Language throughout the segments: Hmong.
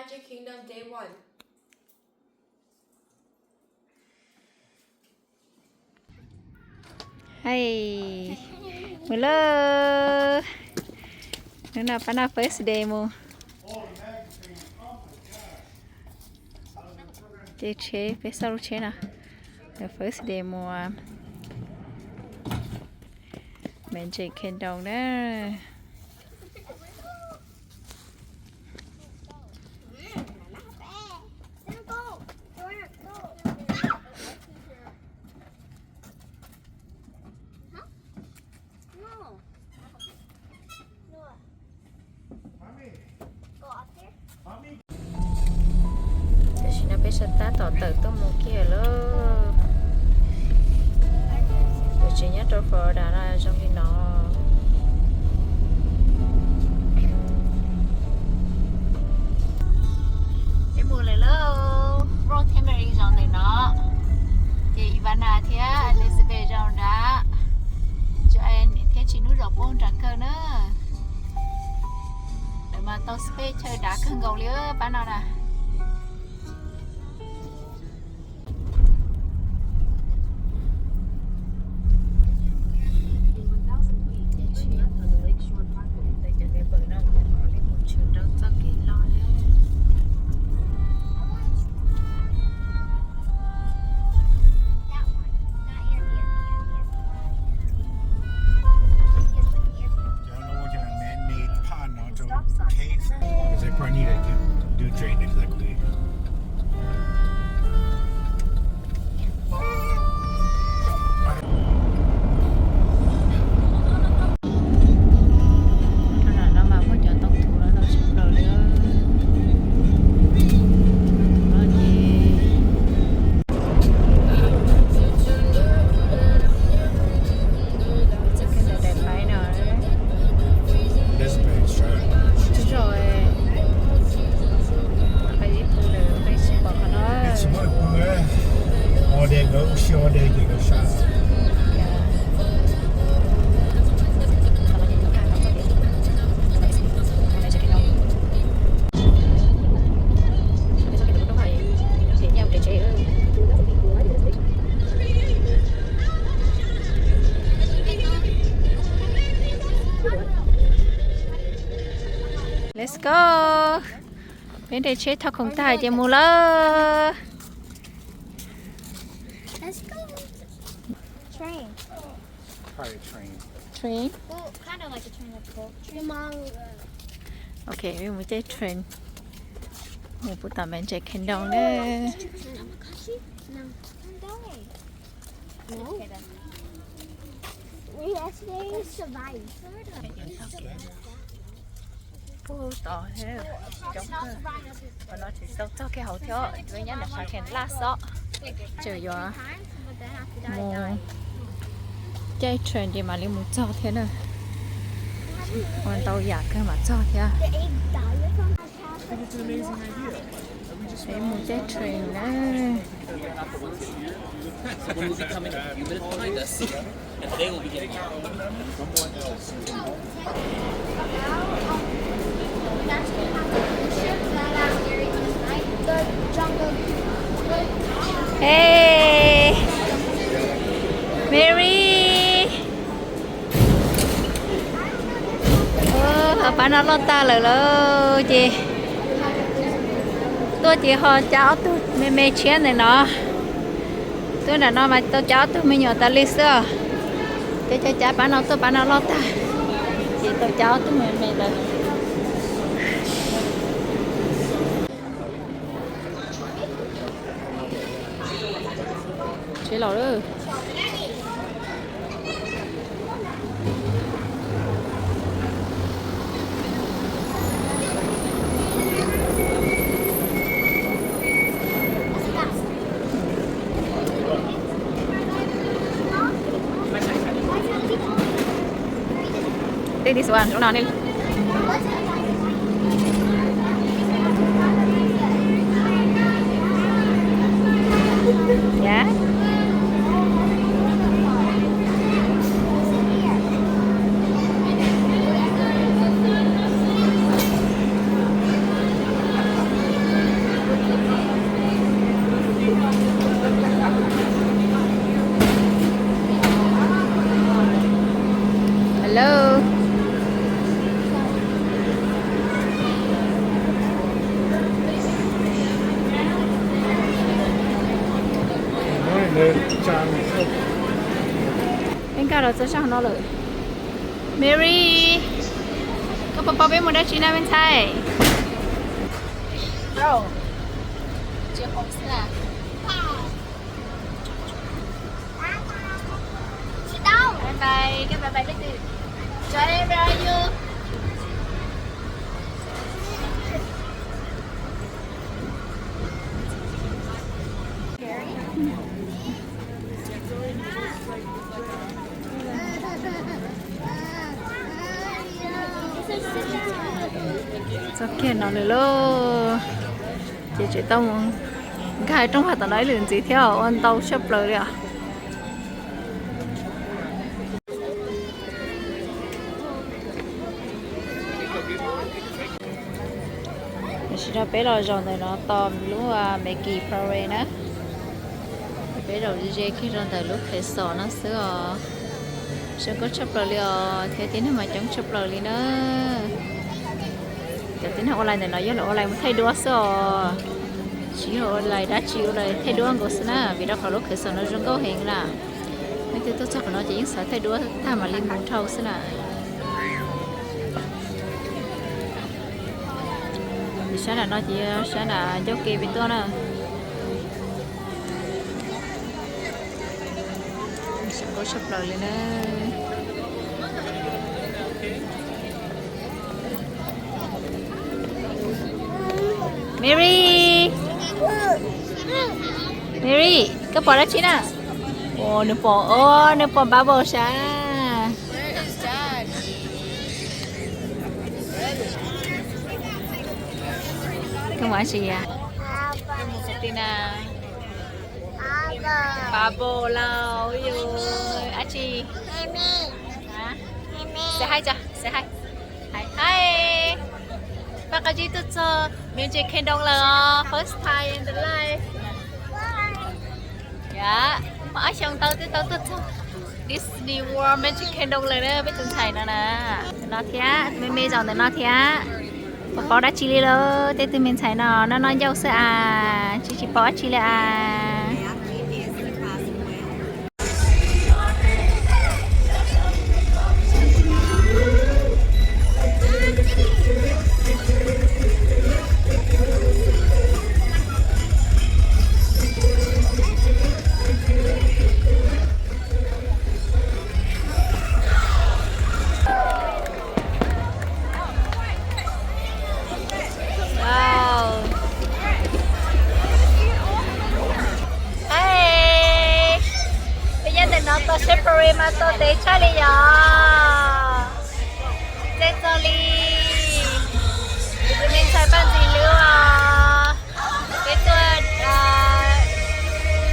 Magic Kingdom day one. Hais mus lauj. Hnub no pab noj first day mus. Ces tsheb, peb xauj lub tsheb no, first day mus Magic Kingdom na. Tam sim no peb sawv tab tom tawm tuaj mus kiag lawm. Yuav tsev nyob rau Florida no zoo li no. Peb mus lawm lauj, road camera zaum ntawm no, ces Ivana thiab Elizabeth zaum nrad, Joanne thiab Tsis Nub zaum poob nram kawg na. Lawv mas tau space chaw dav kawg nkaus li pab no na. They probably need to do drainage like we. Rau nram no mas muaj cov tau thuv los tau tsis plaws li. Tau thuv no ces txawm kawg ntawm daim paib no. Tsis zog, qhov ib pw lawm peb tsis pom qhov no. All day nkawd ua si all day ces nkawd sab. Let's go. Peb nres tsheb thauj khoom tag ces mus lawm. Let's go. Train. Probably a train. Train? Well, kind of like a train, like a train. Your mom, uh, Ok, mus caij train. Mus puag tom Magic Kingdom na. Train. No. No. Okay, then. We actually survived. Puag tom thiab coob kawg. Qhov no tsis tau txog kiag hauv thiab, tsuas nyob ntawm parking lot xwb. Tseem yuav mus caij train ces mam li mus txog thiab na. Ua ntau yam kawg mam txog thiab. Peb mus caij train na. Hey, Mary. Ho pab no loj tag lawm lauj ces tuaj ces ho cav ob tug me me tshiab ntawm no. Tuaj nram no mas tau cav ob tug me nyuam tas li xwb os. Ces cav cav pab no tuaj, pab no loj tag, ces tau cav ob tug me me ntawd. Tsheb los lawm. Take this one, rau no ne. Yeah. Peb nkag los txog sab hauv no lawm. Mary, koj puas paub peb mus dab tsi na me ntxhais? Bye bye, koj bye bye peb twb. Where are you? Txog kiag no lawm lauj. Ces tseem tau mus nkag rooj vag tom no ib lwm ntxiv thiab, ua ntau tshaj plaws li os. Tam sim no peb los zaum ntawm no tos lub Maggie Parade na. Peb zaum ze kiag rau ntawm lub qhov xom no xwb os. Zoo nkauj tshaj plaws li os, thiab tib neeg mas coob tshaj plaws li na. Cov tib neeg ua line ntawm no yog lawv ua line mus thaij duab xwb os. Tsis yog ua line dab tsi, ua line thaij duab nkaus xwb na, vim rau qhov lub qhov xom no zoo nkauj heev na. Leej twg tuaj txog qhov no ces yeej xav thaij duab tag mam li mus dhau xwb na. Sab nram no ces sab nram ncauj ke peb tuaj na. Zoo nkauj tshaj plaws li na. Mary, Mary, koj pom dab tsi na? Nws pom, nws pom bubble sav. Koj mus dab tsi? Koj mus xav ti na. Bubble lauj, yus dab tsi? Say hi tso, say hi. Hi hi. Pab qab zib tuaj txog Magic Kingdom lawm os, first time in the life. Yam, muaj ob xyoo tau twb tau tuaj txog Disney World Magic Kingdom lawm na peb tus ntxhais no na. No thiab, me me zaum ntawm no thiab. Puas paub dab tsi li lauj? Tej tug me ntxhais no noj noj ncauj xwb as, tsis tsis paub dab tsi li as. Wow. Hais, peb nyob ntawm no tos Safari mas tos ntev tshaj li yom. Tsis txog li. Kuv tus me ntxhais Paj Ntxwg Hlwb os. Peb tuaj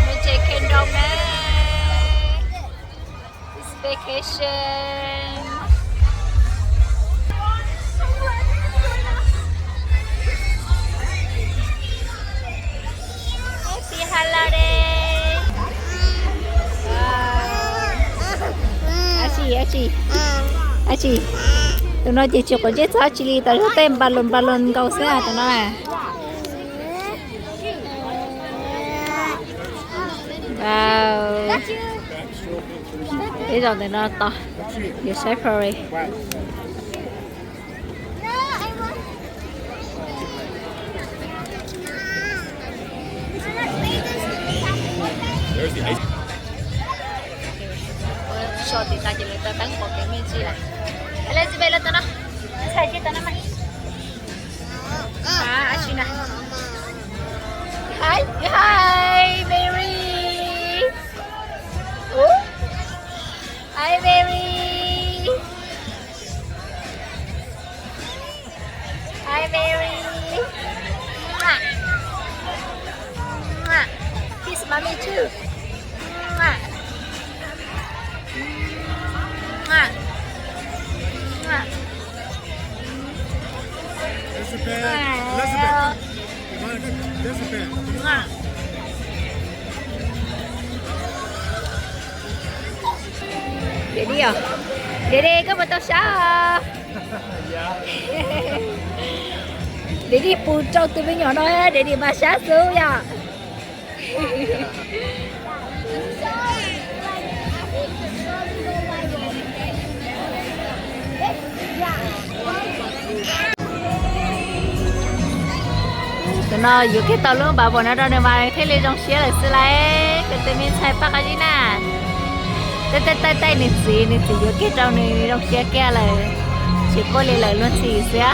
Magic Kingdom na. It's vacation. Happy holiday. Wow. Dab tsi, dab tsi? Dab tsi? Tus no ces tsis quav ntsej txog dab tsi li, tas zog tej npas loos npas loos nkaus xwb tus no. Wow. Peb zaum ntawm no tos, yuav saib parade. Ua so tim tas ces lawv tau teeb pom kev me ntsis lawm. Elizabeth los tau no, ntxhais cia tau no mas. Dab tsi na? Hi, hi, Mary. Hi, Mary. Hi, Mary. Mwah. Mwah. Kiss mommy too. Mwah. Mwah. Mwah. Elizabeth, Elizabeth. Mwah. Daddy os. Daddy, koj puas tau sab? Daddy pus rau tus me nyuam no, Daddy mas sab xwb yom. No yuav kiag tau lub npav vos no rau nws mas thiaj li zoo siab lawm xwb lauj. Kuv tus me ntxhais Paj Qab Zib na, taij taij taij nws txiv, nws txiv yuav kiag rau nws zoo siab kiag lawm, tsis quaj li lawm luag ntxhi xwb.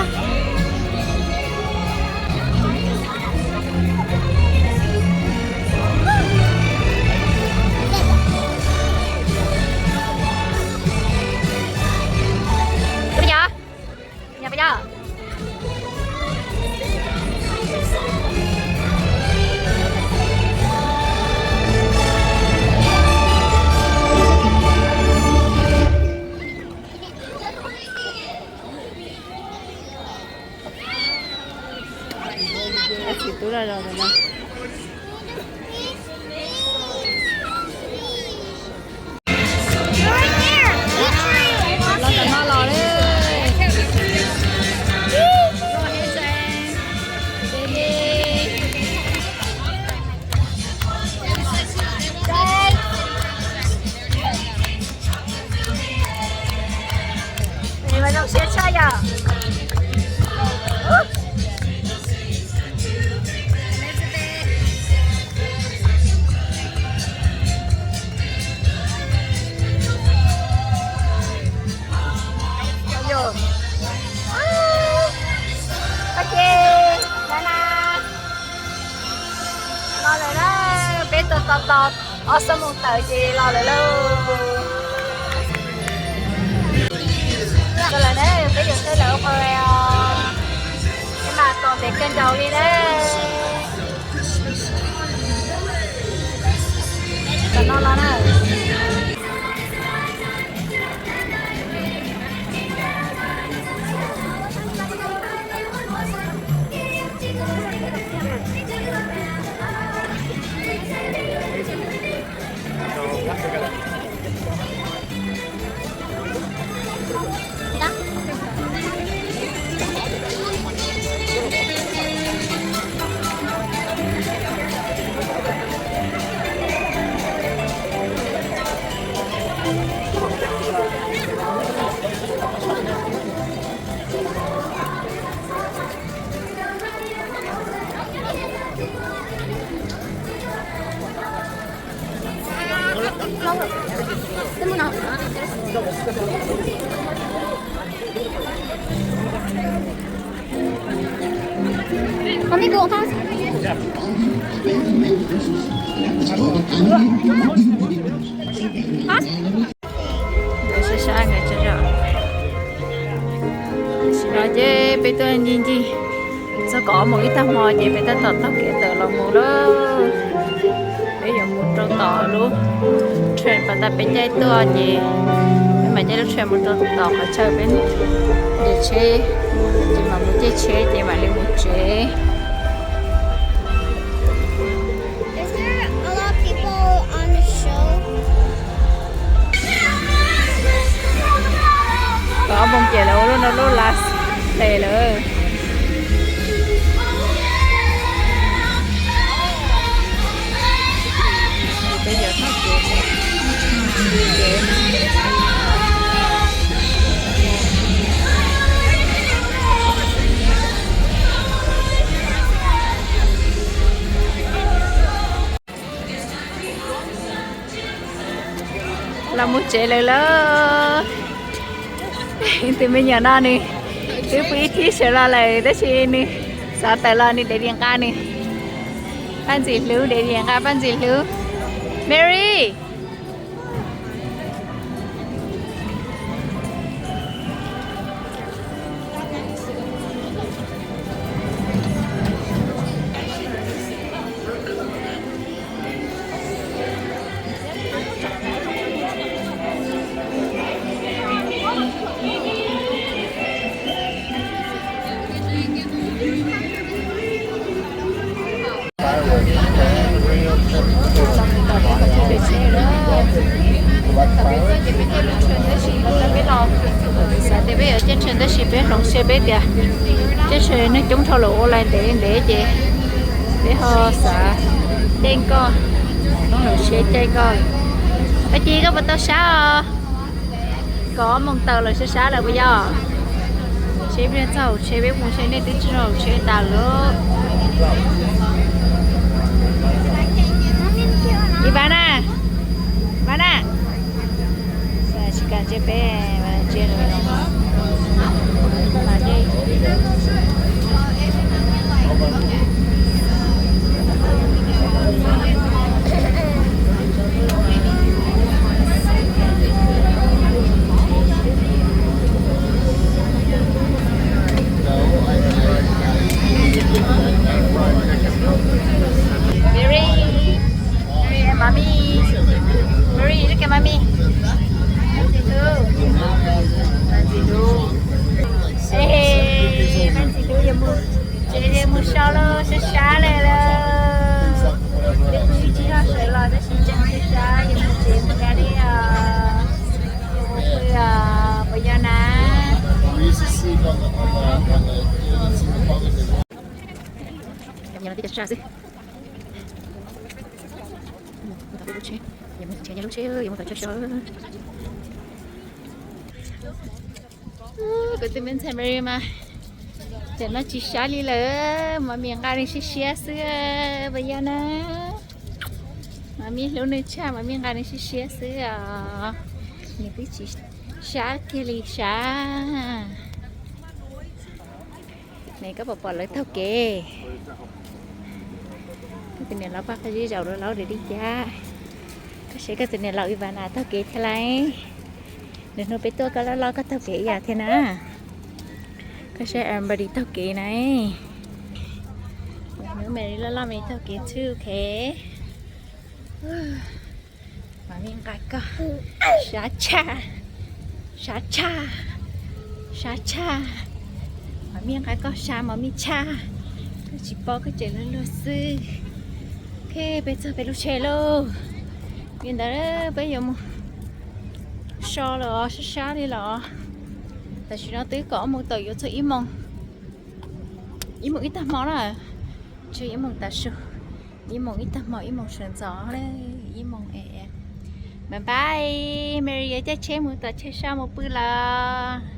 Txiv tub los los ntawm no. Los ntawm no los li. Nws mas zoo siab tshaj yom. Ok, bye na. Los lawm na, peb tos tos tos ob xuab moos tawm ces los lawm lauj. Los lawm na, peb yuav thawj lawm ua qhov os. Peb mam tos ntev kawg nkaus li na. Tam no los na. Sab sab nkawd tso. Tam sim no ces peb tuaj ncig ncig txog kaum ob moos ib tag hmo ces peb tab tom taug kev tawm los mus lawm. Peb yuav mus rau tom lub train pas tas peb caij tuaj ces peb mam caij lub train mus rau tom qhov chaw peb nres tsheb, ces mam mus caij tsheb ces mam li mus tsev. Is there a lot of people on the show? Kaum ob moos ces lawv ua lub no lub last day lawm. Los mus tsev lawm lauj. Tus me nyuam no nws twb pw ib thib sawv los lawm tab sis nws xav tawm los nws dev dis nqa nws. Paj Ntxwg Hlub dev dis nqa Paj Ntxwg Hlub. Mary. Xav tias peb yuav caij tsheb tab sis peb hloov siab peb tias caij tsheb neeg coob dhau lawm ua lais ntev ntev ces peb ho xav caij nkoj, hloov lub siab caij nkoj. Ua cas koj puas tau sab os? Kaum ob moos tawm lawm sab sab lawm puas yog? Tsheb peb txog hauv tsheb, peb mus tsheb nej twb tsis txog hauv tsheb tas lawm. Ivana, Ivana, tsis kam ntsia peb, ntsia lawm. Mary, Mary, mami. Mary, look at mommy. Ntxim hlub. Ntxim hlub. Ej, ntxim hlub yuav mus, ces yuav mus so los sab sab li lawm. Twb tsis tau sawv los tab sis ntseeg sab sab yuav mus tsev mus da li os. Yuav mus pw os, puas yog na? Cov me nyuam no twb cov sab xwb. Mus tom peb lub tsheb, yuav mus tom lub tsheb, yuav mus tom tsheb so. Kuv tus me ntxhais Mary mas cov no tsis sab li lawm, Mami nqa nws siab siab xwb, puas yog na? Mami hlub nws tshaj, Mami nqa nws siab siab xwb os. Nws twb tsis sab kiag li sab. Ne koj puas pom lawv taug kev? Koj tus niam laus paj qab zib zaum rau laub deb li cas? Koj saib koj tus niam laus Ivana taug kev thiab lauj. Lwm hnub peb tuaj koj loj loj koj taug kev ib yam thiab na. Koj saib Amberly taug kev na. Lwm hnub Mary loj loj Mary taug kev too, ok. Mami nqa koj. Sab tshaj, sab tshaj, sab tshaj. Mami nqa koj sab, Mami tshaj. Koj tsis paub koj tseem luag luag xwb. Ok, peb txog peb lub tsheb lauj. Li ntawd peb yuav mus so los sab sab li los. Tam sim no twb kaum ob moos tawm, yuav txog ib moos, ib moos ib tag hmo na. Txog ib moos tav su, ib moos ib tag hmo, ib moos sawv ntxov, ib moos es. Bye bye, Mary yuav caij tsheb mus tom tsheb sab mus pw lawm.